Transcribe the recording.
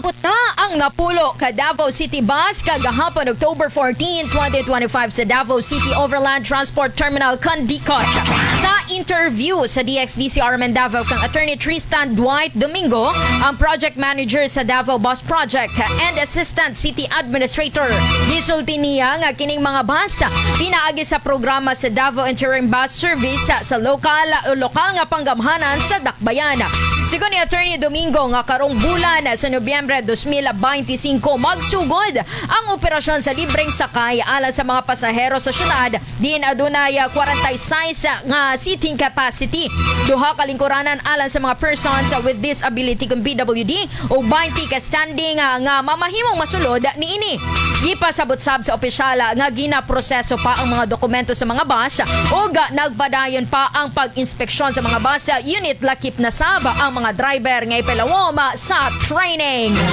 Nabuta ang napulo ka Davao City Bus kagahapon, October 14, 2025, sa Davao City Overland Transport Terminal, Candicot. Sa interview sa DXDC RMN Davao kang Attorney Tristan Dwight Domingo, ang project manager sa Davao Bus Project and Assistant City Administrator, gisulti niya nga kining mga bus pinaagi sa programa sa Davao Interim Bus Service sa lokal lokal nga panggamhanan sa Dakbayan. Sigon ni Attorney Domingo nga karong bulan sa Nobyembre 2025 magsugod ang operasyon sa libreng sakay alang sa mga pasahero sa syudad, diin adunay 46 nga seating capacity. Duha ka lingkuranan alang sa mga persons with disability kung PWD o 20 ka standing nga mamahimong masulod niini. Gipasabot sab sa opisyal nga ginaproseso pa ang mga dokumento sa mga bus ug nagpadayon pa ang pag-inspeksyon sa mga bus unit, lakip na sab ang mga driver nga ipilawom sa training.